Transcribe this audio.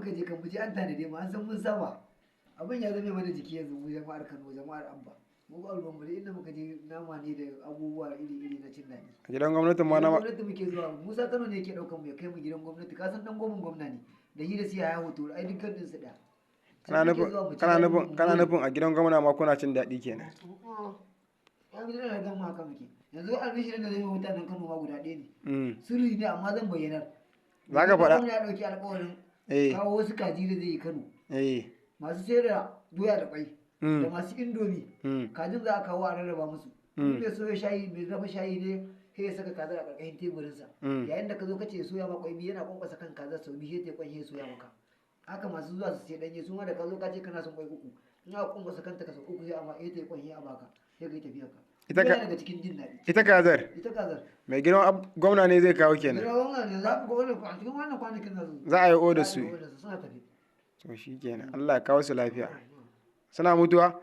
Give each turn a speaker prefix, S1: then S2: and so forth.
S1: muka je kan mu je an tanade mu, an san mun saba. Abin ya zame mana jiki yanzu, mu jama'ar Kano, jama'ar Abba. Mu ba ruwan mu da inda muka je, nama ne da abubuwa iri-iri na cin daɗi.
S2: A gidan gwamnatin ma
S1: Gidan
S2: nama.
S1: gwamnati muke zuwa. Musa Kano ne yake ɗaukan mu ya kai mu gidan gwamnati. Ka san dan gwamnan gwamna ne. Da shi da siya ya hoto, ai dukkan din su ɗaya.
S2: Kana
S1: Can muke
S2: nufin
S1: zuwa mu ci
S2: kana
S1: daɗi
S2: nufin
S1: mu
S2: kana
S1: more.
S2: nufin a gidan gwamna ma kuna cin daɗi kenan?
S1: Ya gidan da gama haka muke. Yanzu albishirin da zai yi mutanen Kano ma guda ɗaya ne. Sirri ne, amma zan bayyanar.
S2: Za ka faɗa?
S1: Gwamna ya ɗauki alƙawarin kawo wasu kaji da zai yi Kano. Masu sayar da doya da kwai da masu Indomie. Kajin za a kawo a rarraba musu. Mai soya shayi, mai dafa shayi ne, sai ya saka kazar a ƙarƙashin teburinsa. Yayin da ka zo ka ce soya ma kwai biyu, yana kwankwasa kan kazar sau biyu, sai ta kwai, sai ya soya maka. Haka masu zuwa su sai ɗanye, su ma da ka zo ka ce kana son kwai uku, in aka kwankwasa kanta ka sau uku, sai amma sai ta kwai, sai a baka, sai ka yi tafiyar ka. Yana daga cikin jin daɗi.
S2: Ita kazar?
S1: Ita kazar.
S2: Mai girma gwamna ne zai kawo kenan?
S1: Girma gwamna ne za ku ga wannan a cikin wannan kwanakin za su
S2: Za a yi odar
S1: Za a
S2: su.
S1: yi odar su, suna tafi.
S2: To shi kenan, Allah ya kawo su lafiya. Suna mutuwa?